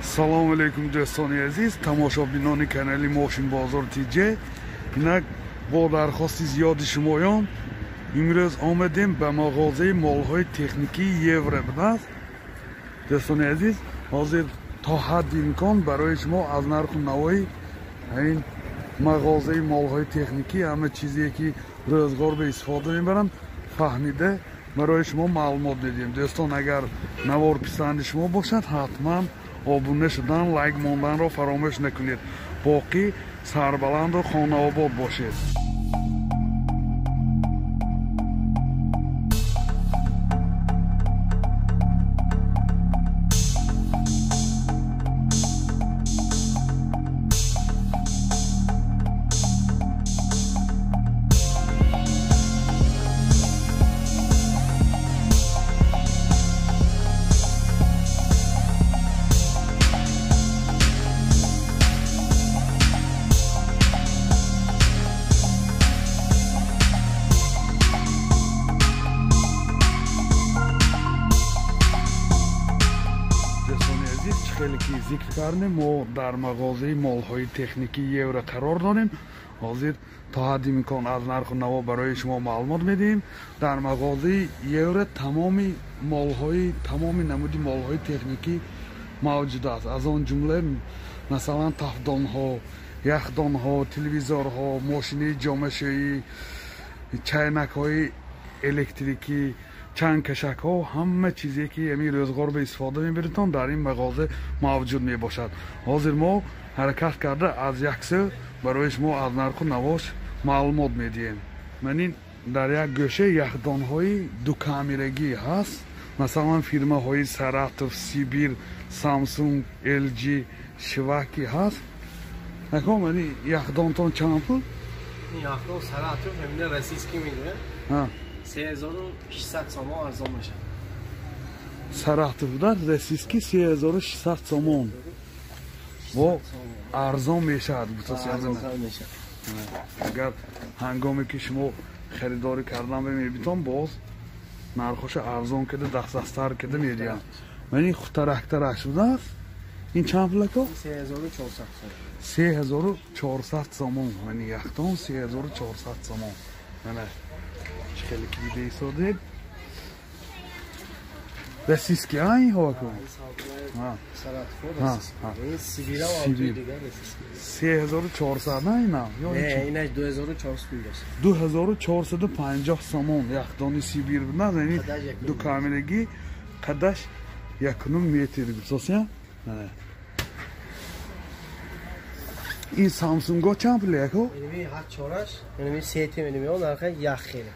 Салом алейкум дӯстони азиз, тамошобинони канали Мошинбозор ТЖ. Инак бо дархости зиёди шумоён имрӯз омадем ба мағозаи молҳои техникии Евро будааст. Дӯстони азиз, ҳозир то ҳадди имкон барои шумо аз нарху навои ин мағозаи молҳои техникӣ ҳама чизе ки рӯзгор ба истифода мебаранд фаҳмида барои шумо маълумот медиҳем. Дӯстон, агар навор писанди шумо бошад, ҳатман обуна шудан, лайк монданро фаромӯш накунед. Боқӣ сарбаланду хонаобод бошед. Зикр кардем, мо дар мағозаи молҳои техникии Евро қарор дорем. Ҳозир то ҳадди имкон аз нарху наво барои шумо маълумот медиҳем. Дар мағозаи Евро тамоми молҳои, тамоми намуди молҳои техникӣ мавҷуд аст. Аз он ҷумла масалан тафдонҳо, яхдонҳо, телевизорҳо, мошини ҷомашӯӣ, чайнакҳои электрикӣ, чангкашакҳо, ҳама чизе ки ҳамин рӯзгор ба истифода мебаритон дар ин мағоза мавҷуд мебошад. Ҳозир мо ҳаракат карда аз як сӯ барои шумо аз нарху навош маълумот медиҳем. Ман ин дар як гӯша яхдонҳои дукамерагӣ ҳаст. Масалан фирмаҳои Саратов, Сибир, Самсунг, LG, Шиваки ҳаст. Нако ман ин яхдонтон чанд пул? Ин яхдон Саратов ҳамина российский мегӯяд. 3600 сомон арзон мешавад. Саратов дар российский 3600 сомон. Бо арзон мешавад. Агар ҳангоме ки шумо харидорӣ кардан мебитон, боз нархоша арзон карда, дастдасттар карда медиҳанд. Ман ин хутарактараш будааст. Ин чанд пул ако? 3400 сомон. 3400 сомон. Ман яхдон 3400 сомон. Мана хеле ки дида истодед. Российский ин ҳо ку? Сибир. 3400 на ина? Не, инаш 2450. 2450 сомон яхдони Сибир на, яъне ду камерагӣ қадаш 1.5 метр гуфтосия. Ин Самсунго чанд пул яко? Инми ҳар чораш, инми сети инми он нархи як хеле.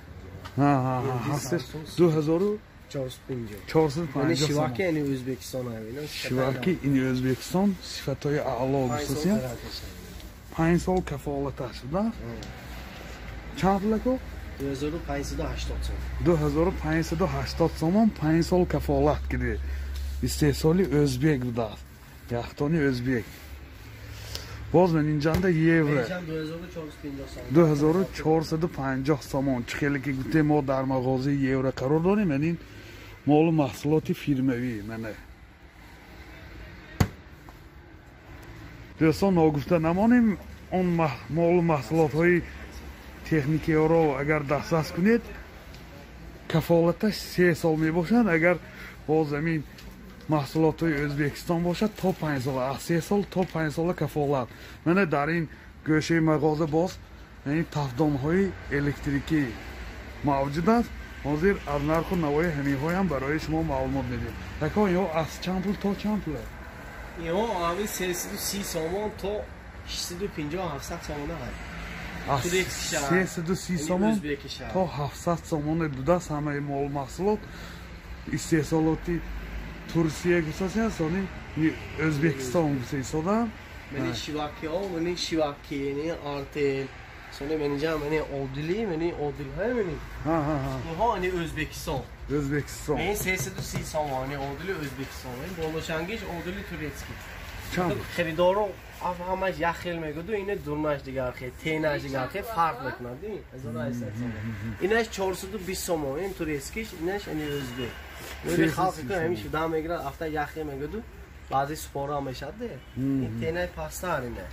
Ҳастеш 2450. Шиваки ини Ӯзбекистон. Шиваки ини Ӯзбекистон сифатҳои аъло гуфтосия. 5 сол кафолаташ буда. Чанд пул ако? 2580 сомон. 2580 сомон 5 сол кафолат киди. Истеҳсоли ӯзбек будааст. Яхдони ӯзбек. Боз ман инҷанда евро 2450 сомон. Чӣ хеле ки гуфтем, мо дар мағозаи Евро қарор дорем. Ман ин молу маҳсулоти фирмавӣ. Мана дӯстон, ногуфта намонем, он молу маҳсулотҳои техникиро агар дастрас кунед, кафолаташ 3 сол мебошад. Агар боз ҳамин маҳсулотҳои Ӯзбекистон бошад, то 5 сола, аз 3 сол то 5 сола кафолат. Мана дар ин гӯшаи мағоза боз ин тафдонҳои электрикӣ мавҷуд аст. Ҳозир аз нарху навои ҳаминҳоям барои шумо маълумот медиҳем. Тако инҳо аз чанд пул то чанд пул? Инҳо ҳамин 330 сомон то 650-700 сомона ҳаст. Аз 330 сомон то 700 сомона будааст ҳамаи мол маҳсулот. Истеҳсолоти Турсия гуфтасия, сони Ӯзбекистон гуфта истодаам. Мани шивакиҳо, мани шиваки, мани Артел, сони манинҷа мани Одили, мани Одилҳо мани. Инҳо ани Ӯзбекистон. Ӯзбекистон. Мани 330 сомон, ани Одили Ӯзбекистон. Мани болошангиш Одили турецкий. Харидоро ҳамаш як хел мегӯяду, ина дурнаш дигар хел, тенаш дигар хел фарқ мекунад. 1800 сомон. Инаш 420 сомон, ин турецкиш, инаш ани ӯзбек. Халқи ҳамин шуда мегирад, афта як хел мегӯяду. Баъзе спора мешавад. Ин тенаи пасттар ине.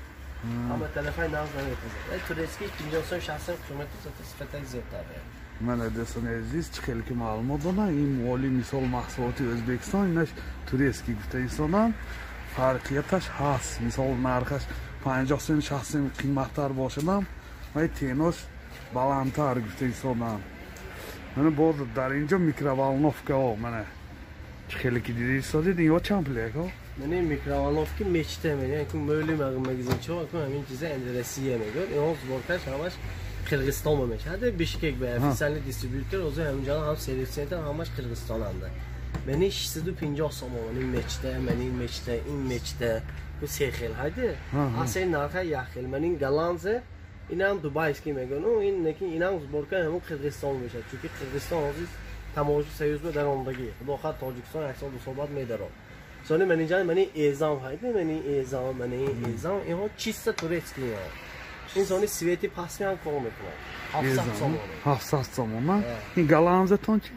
Ама телефони нағз намепазад. Турецкий 50 сом 60 сом қимати сифаташ зиёдтар. Мана дӯстони азиз, чӣ хеле ки маълумот додам, ин моли мисол маҳсулоти Ӯзбекистон, инаш турецкий гуфта истодам. Фарқияташ ҳаст. Мисол нархаш 50 сом 60 сом қиматтар бошадам, вале тенош баландтар гуфта истодам. Мана боз дар инҷо микроволновкаҳо, мана чӣ хеле ки дида истодед, инҳо чанд пул яко? Мана микроволновки мечта мегӯянд, ку мӯли магазинчаҳо ку ҳамин чиза Россия мегӯяд. Инҳо сборкаш ҳамаш Қирғизистон мешавад. Бишкек ба официальный дистрибьютор, озу ҳаминҷо ҳам сервис центр ҳамаш Қирғизистонанда. Мани 650 сомон, мани мечта, мани мечта, ин мечта, ку се хел ҳайде. Асе нарха як хел. Мани голландзе, инам дубайский мегӯянд, ин лекин инам сборка ҳамон Қирғизистон мешавад. Чунки Қирғизистон ҳозир таможня союз ба даромадагӣ. Худо хоҳад Тоҷикистон як сол ду сол баъд медарод. Сони мани ҷан, мани эзам ҳайде, мани эзам, мани эзам, инҳо чисто турецкий. Ин сони свети паст меам кор мекунад. 700 сомон. 700 сомон. Ин голландзатон чи?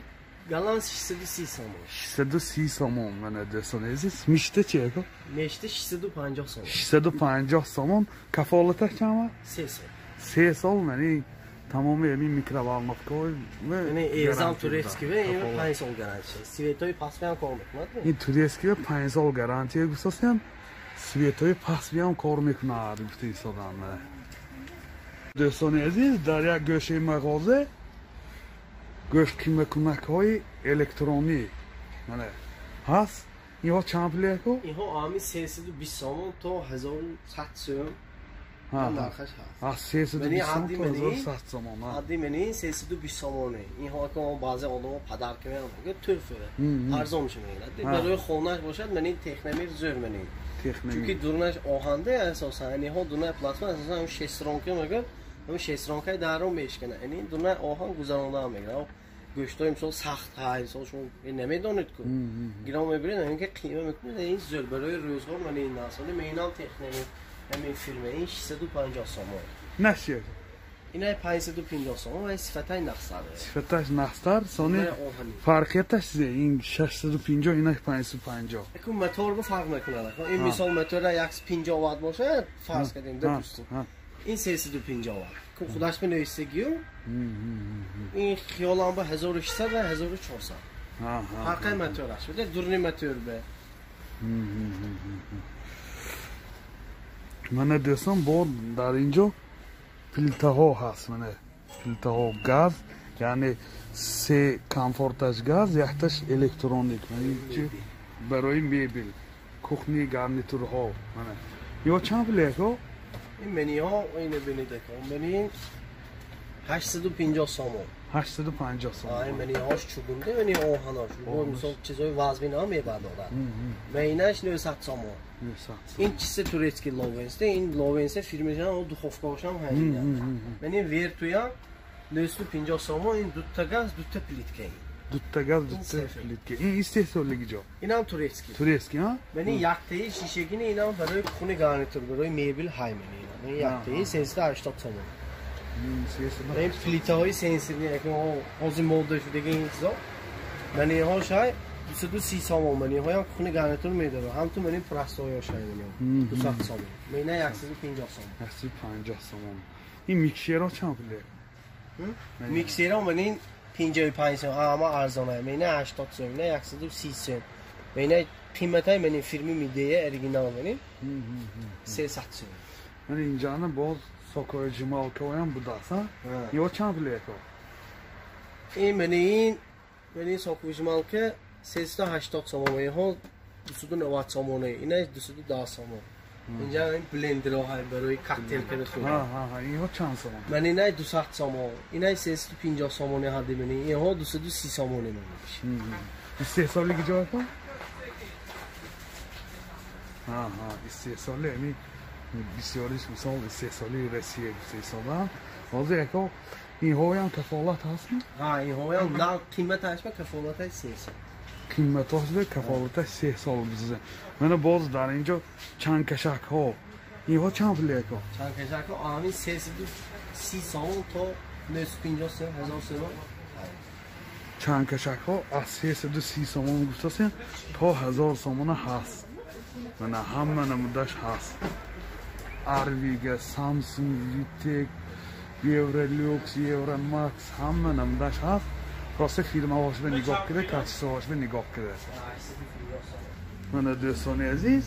Голландз 630 сомон. 630 сомон. Мана дӯстони азиз, мишта чи яко? Мешта 650 сомон. 650 сомон. Кафолаташ чанд вақт? 3 сол. 3 сол. Мани тамоми ҳамин микроволновкаҳои яъне эзам турецкий ва ин 5 сол гарантия. Светҳои паст меам кор мекунад. Ин турецкий ва 5 сол гарантия гуфтасем, светҳои паст меам кор мекунад гуфта истодам. Дӯстони азиз, дар як гӯшаи мағоза гӯшткимакунакҳои электронӣ мана ҳаст. Инҳо чанд пул яко? Инҳо ами 320 сомон то 1100 сом нархаш ҳаст. Аз 320 сом то 1100 сомон. Ҳадди мани 320 сомоне. Инҳо ки баъзе одамо падарка меоянд, тӯҳфа арзон мешавад. Барои хонаш бошад, мани техномир зӯр мани. Чунки дурнаш оҳанде асосан, инҳо дунаи пластма асосан ҳам шестронка мегӯянд. Ҳамин шестронкаи дарро мешканад. Яъне дунаи оҳан гузаронда мегирад. Гӯштҳои мисол сахт ҳай, мисол шумо намедонед ку. Гиром мебиред, ҳамин ки қима мекунед, ин зӯр барои рӯзгор мани ин насони мeinам техномир ҳамин фирма ин 650 сомон. Наши. Ина 550 сомон ва сифаташ нақстар. Сифаташ нақстар, сони фарқияташ зе ин 650 ина 550. Эку мотор ба фарқ мекунад. Ин мисол мотора 150 ватт бошад, фарз кардем, допустим. Ин 350 ватт. Ку худаш менависагию. Ин хиёлам ба 1600 ва 1400. Фарқи мотораш. Дурни мотор ба. Мана дӯстон, бо дар инҷо плитаҳо ҳаст. Мана плитаҳо газ, яъне се комфорташ газ, якташ электроник. Мана чи барои мебел, кухни гарнитурҳо. Мана ё чанд пул яко? Ин мениҳо ине бинед яко. Мени 850 сомон. 850 сомон. Ин мениҳош чугунде, мени оҳанош. Бо мисол чизои вазмина мебардорад. Мейнаш 900 сомон. Ин чизе турецкий ловенсте, ин ловенсе фирмашам, духовкаошам ҳамин. Мени вертуя 950 сомон, ин дутта газ, дутта плитка. Дутта газ, дутта плитка. Ин истеҳсолиги ҷо. Инам турецкий. Турецкий, ҳа? Мени яктаи шишагини инам барои кухни гарнитур, барои мебел ҳай мени. Мени яктаи 380 сомон. Ин плитаҳои сенсорни, ҳозир мода шудаги ин чизо. Мени инҳо шай 230 сомон, мени инҳоям кухни гарнитур медорад. Ҳам ту мени простоё шай мени 200 сомон. Мени 150 сомон. 150 сомон. Ин микшерҳо чанд пул? Миксерҳо мени 55 сом, ҳама арзона. Мени 80 сом, мени 130 сом. Мени қиматаи мени фирми Мидея оригинал мени 300 сом. Мани инҷана боз сокои ҷималкаҳоям будааст, ҳа? Ё чанд пул яко? Ин мени ин сокои ҷималка 380 сомон, инҳо 290 сомон, ина 210 сомон. Инҷа ин блендерҳо ҳай барои коктейл кардан хӯрдан. Ҳа, инҳо чанд сомон? Ман ина 200 сомон, ина 350 сомон ҳадди мени, инҳо 230 сомон мени. Истеҳсолиги ҷо яко? Ҳа, истеҳсоли ҳамин бисёриш мисол истеҳсоли Россия гуфта. Ҳозир яко инҳоям кафолат ҳаст? Ҳа, инҳоям на қиматаш ба кафолаташ 3 сол. Қиматаш ба кафолаташ 3 сол биза. Мана боз дар инҷо чангкашакҳо. Инҳо чанд пул яко? Чангкашакҳо ҳамин 330 сомон то 950 сом, 1000 сом. Чангкашакҳо аз 330 сомон гуфтасем то 1000 сомона ҳаст. Мана ҳама намудаш ҳаст. Арвига, Samsung, Vitek, Evrolux, Evromax ҳама намудаш ҳаст. Просто фирмаҳошба нигоҳ кида, качествоҳошба нигоҳ кида. Мана дӯстони азиз,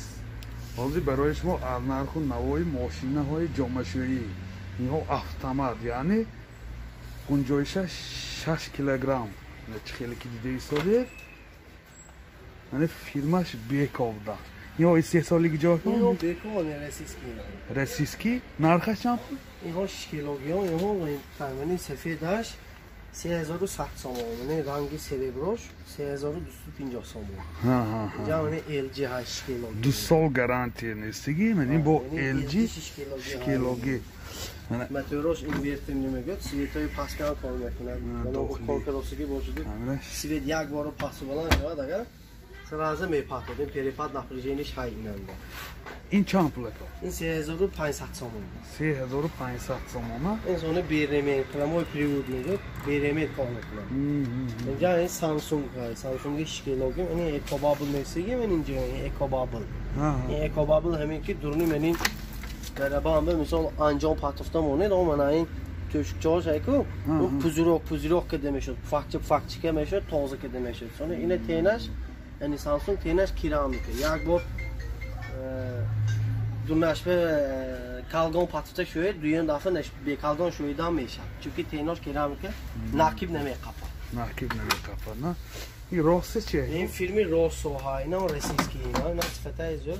ҳозир барои шумо аз нарху навои мошинаҳои ҷомашӯӣ. Инҳо автомат, яъне гунҷоишаш 6 килограмм. Чӣ хеле ки дида истодед, яъне фирмаш Бековда. Инҳо истеҳсолиги ҷо? Инҳо Беков, российский. Российский? Нархаш чанд? Инҳо 6 килограмм, инҳо тақрибан сафедаш 3100 сомон, яъне ранги сереброш 3250 сомон. Инҷа яъне LG 8 килограмм. 2 сол гарантия нестиги, яъне бо LG 6 килоги. Мотораш инвертер намегӯяд, светҳои пасткан кор мекунад. Кор кардосиги бошад, свет як бор пасту баланд шавад, агар сразу мепатад. Ин перепад напряжениеш ҳай инанда. Ин чанд пул ака? Ин 3500 сомон. 3500 сомон. Ин зона БРМ, прямой привод мегӯяд, БРМ кор мекунад. Инҷа ин Samsung, Samsung 6 килограмм, ин EcoBubble нестиги, ин инҷа ин EcoBubble. Ин EcoBubble ҳамин ки дуруни менин гараба ҳам мисол анҷом патофта монед, о мана ин тӯшукчаҳош айку, ӯ пузирок пузирок кида мешуд, пуфакча пуфакчика мешуд, тоза кида мешуд. Сони ина тенаш, яъне Samsung тенаш керамика. Як бор дунашба калгон патофта шуед, дуюм дафъа бекалгон шуидан мешавад. Чунки тенош керамика накиб намеқапад. Накиб намеқапад, на? Ин Росси чи? Ин фирми Россо ҳа, инам российский, ина сифатаи зӯр.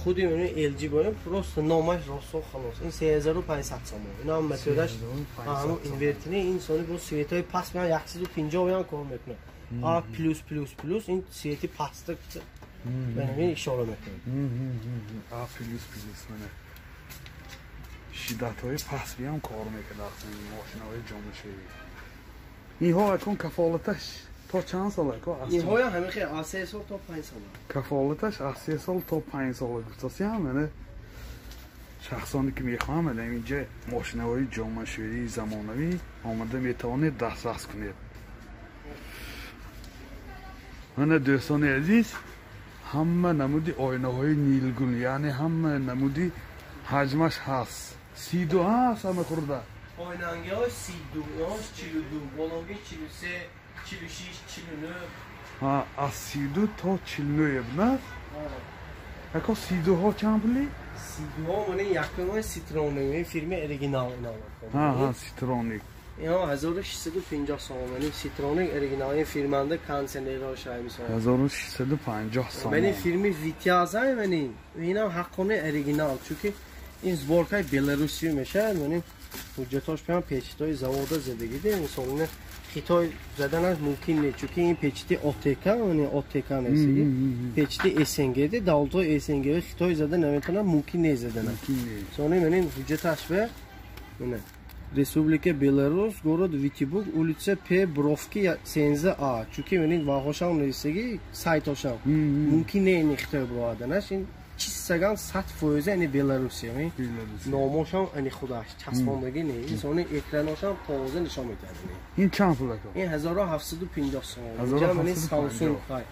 Худи ӯни LG боем, просто номаш Россо халос. Ин 3500 сомон. Инам мотораш ҳамун инвертери, ин сони бо светҳои паст меян 150 ям кор мекунад. А плюс плюс плюс ин свети паста менамин ишора мекунад. А плюс плюс мана шиддатҳои паст биям кор мекунад ин мошинаҳои ҷомашӯӣ. Инҳо акун кафолаташ то чанд сол ака? Инҳоя ҳамин хел аз 3 сол то 5 сол. Кафолаташ аз 3 сол то 5 сол гуфтасиям, яъне шахсоне ки мехоҳанд ана инҷа мошинаҳои ҷомашӯии замонавӣ омада метавонед дастрас кунед. Мана дӯстони азиз, ҳама намуди оинаҳои нилгун, яъне ҳама намуди ҳаҷмаш ҳаст. 32 ҳаст ҳама хурда. Оинангиҳош 32, инҳош 42, бологи 43, 46, 49. Ҳа, аз 32 то 49 на? Ако 32-ҳо чанд пули? 32-ҳо мана якумаш Citroen, ин фирми оригинал инҳо. Ҳа, ҳа, Citroen. Инҳо 1650 сомон, яъне Citroen оригинал, ин фирманда кондиционерҳош ҳай мисол. 1650 сомон. Мани фирми Витяза мани, инам ҳаққони оригинал, чунки ин сборкаи Беларусия мешавад, мани ҳуҷҷатҳош пиам печатҳои завода задагиде, мисол ина Хитой заданаш мумкин не, чунки ин печати ОТК, яъне ОТК нестиги, печати СНГ де, давлатҳои СНГ Хитой зада наметавонад, мумкин не заданаш. Сони мани ҳуҷҷаташ бе, мана Республика Беларус, город Витебск, улица П. Бровки 17А. Чунки мани ваҳошам нестиги, сайтошам. Мумкин не ин Хитой буроаданаш, ин чиссаган 100% ини Беларусия, номошам ини худаш часпондагӣ не, ин сони экраношам тоза нишон медиҳад. Ин чанд пул ака? Ин 1750 сомон. Инҷа мани Samsung ҳай.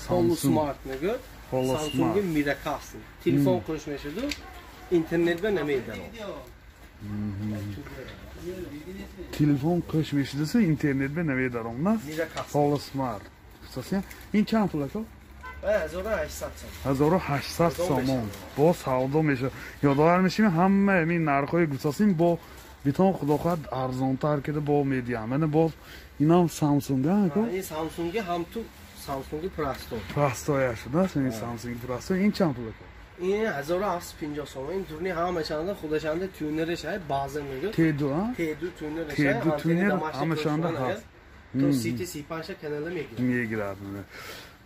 Polo Smart мегӯяд. Samsung Miracast. Телефон қӯш мешуду, интернет ба намедарад. Телефон қӯш мешудасу, интернет ба намедарад, на? Polo Smart. Ин чанд пул ака? 1800 сомон. 1800 сомон. Бо савдо мешавад. Ёдовар мешавем, ҳама ҳамин нархҳои гуфтасем бо битон худо хоҳад арзонтар кида бо медиҳам. Мана боз инам Samsung ака? Ин Samsung ҳам ту Samsung Presto. Presto шудааст, ин Samsung Presto. Ин чанд пул ака? Ин 1750 сомон. Ин турни ҳамашанда худашанда тюнераш ҳай баъзан мегӯяд. T2 а? T2 тюнераш ҳай. T2 тюнер ҳамашанда ҳаст. То City 35 канала мегирад. Мегирад.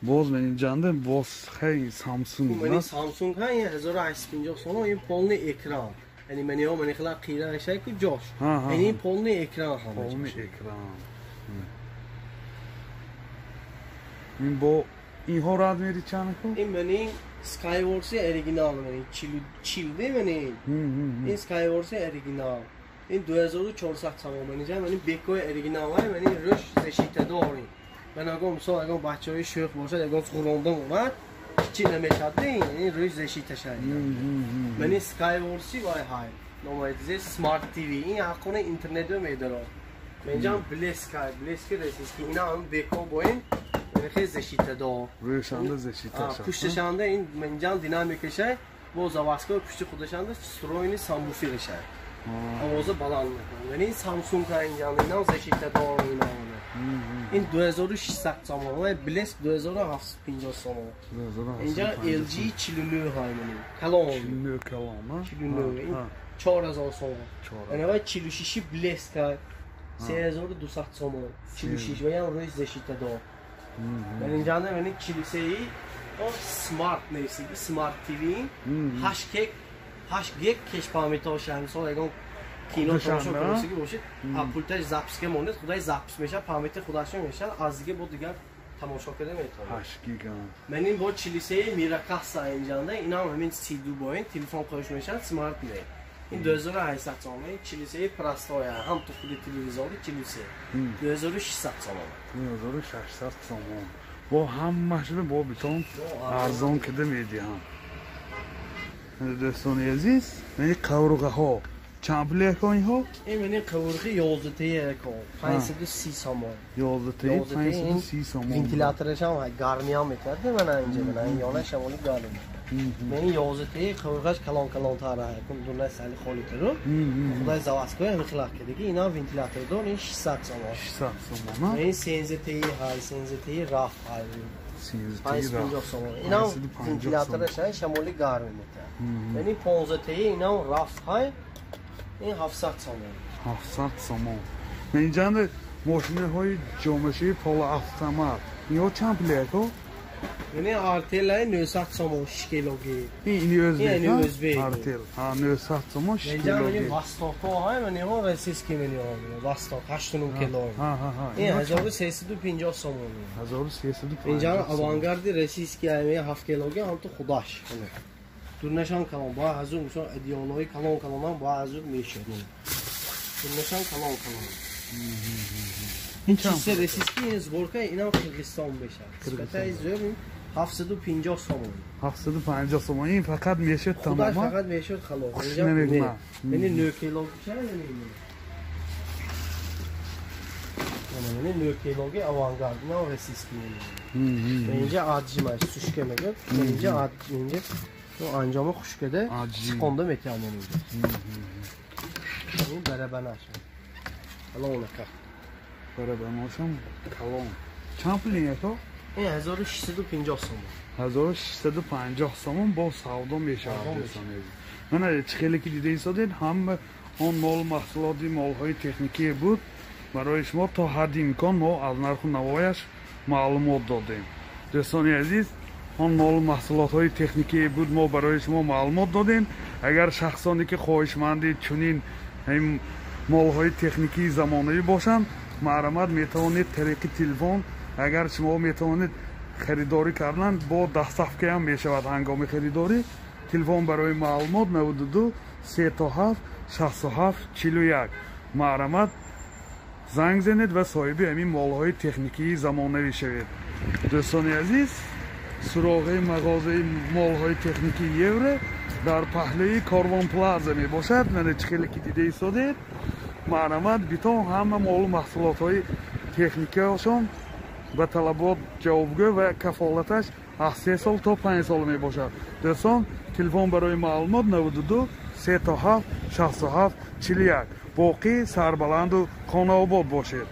Боз мен инҷанда боз хай Samsung. Мани Samsung ҳа ин 1850 сомон, ин полный экран. Яъне мани ҳо мани хела қира шай ку ҷош. Ин полный экран ҳама. Полный экран. Ин бо инҳо размери чанд ку? Ин мани Skyworth оригинал мани 40 де мани. Ин Skyworth оригинал. Ин 2400 сомон мани ҷа мани бекои оригинал ҳай мани рӯш защита дорим. Ман агар мисол агар бачаҳои шӯх бошад, ягон хӯронда монад, ҳеҷ намешад, ин рӯи защиташа. Мани Skyworth вай ҳай. Номайдзе Smart TV. Ин ҳаққона интернет медарад. Менҷам Блеска, Блески российский. Ина ҳам беко боин. Хеле защита дор. Рӯшанда защиташа. Пушташанда ин менҷам динамикаша бо заводской пушти худашанда встроенный сабвуферша. Овоза баланд мекунад. Яъне Samsung инҷам инам защита дор ина. Ин 2600 сомон ва Блеск 2750 сомон. Инҷа LG 49 ҳай мани. Калон. 49 калон, 49. Ин 4000 сомон. Ана вай 46 Блеск 3200 сомон. 46 ва ям рӯи защита дор. Ман инҷа мани 43 о смарт несиги Smart TV 8K 8 гиг кеш памятоша мисол ягон кино тамошо кунсиги бошед, пульташ записка монед, худай запис мешавад, памяти худашон мешавад, аз дига бо дигар тамошо карда метавонад. 8 гиг. Ман ин бо 43 Miracast инҷанда, инам ҳамин 32 боин телефон қош мешавад, смарт не. Ин 2800 сомон, 43 простоя, ҳам ту худи телевизори 43. 2600 сомон. 2600 сомон. Бо ҳамаашро бо битон арзон карда медиҳам. Дӯстони азиз, мани қавурғаҳо чанд пул яко инҳо? Ин мани қавурғи 11 та яко, 530 сомон. 11 та 530 сомон. Вентилятораш ҳам гармӣ ҳам метавад, мана инҷа, мана ин ёна шамоли гарм. Мани 11 та қавурғаш калон калонтар якум дуна сали холитару. Худай заводской ҳам хилак кардагӣ, ина вентилятор дор, ин 600 сомон. 600 сомон. Ин 13 та ҳай, 13 та раф ҳай. 550 сомон. Ина вентилятораш ҳай шамоли гарм метавад. Мани 15 та ина раф ҳай. Ин 700 сомон. 700 сомон. Ман инҷа мошинаҳои ҷомашии полуавтомат. Инҳо чанд пул яко? Яъне Артел 900 сомон 6 килоги. Ин ӯзбек, ин ӯзбек. Артел. Ҳа 900 сомон 6 килоги. Инҷа мани Востоко ҳай, мани ҳо российский мани ҳо. Восток 8 кило. Ҳа ҳа ҳа. Ин 1350 сомон. 1350. Инҷа авангарди российский ҳай, 7 килоги ҳам ту худаш. Дурнашан калон, бо ҳазур мисол идеологи калон калонам бо ҳазур мешуд. Дурнашан калон калон. Ин чизе российский ин сборка инам Қирғизистон мешавад. Сифати зӯр 750 сомон. 750 сомон. Ин фақат мешуд тамом. Худаш фақат мешуд халос. Хуш намекунад. Яъне 9 кило чанд яъне? Яъне 9 килоги авангард, инам российский. Инҷа аджимаш сушка мегӯяд. Инҷа инҷа анҷоми хушкада сиқонда метиҳам инҷа. Ин барабанаш. Калонака. Барабанашам калон. Чанд пул ин яко? Ин 1650 сомон. 1650 сомон бо савдо мешавад дӯстони азиз. Мана чӣ хеле ки дида истодед, ҳама он мол маҳсулоти молҳои техникие буд. Барои шумо то ҳадди имкон мо аз нарху навояш маълумот додем. Дӯстони азиз, он мол маҳсулотҳои техникие буд, мо барои шумо маълумот додем. Агар шахсоне ки хоҳишманди чунин молҳои техникии замонавӣ бошанд, маърамат метавонед тариқи телефон, агар шумо метавонед харидорӣ кардан, бо доставкаам мешавад ҳангоми харидорӣ. Телефон барои маълумот 92 37 67 41. Маърамат занг занед ва соҳиби ҳамин молҳои техникии замонавӣ шавед. Дӯстони азиз, суроғаи мағозаи молҳои техникии Евро дар паҳлӯи Корвон Плаза мебошад. Мана чӣ хеле ки дида истодед, маърамат битон ҳама молу маҳсулотҳои техникаашон ба талабот ҷавобгӯ ва кафолаташ аз 3 сол то 5 сол мебошад. Дӯстон, телефон барои маълумот 92 37 67 41. Боқӣ сарбаланду хонаобод бошед.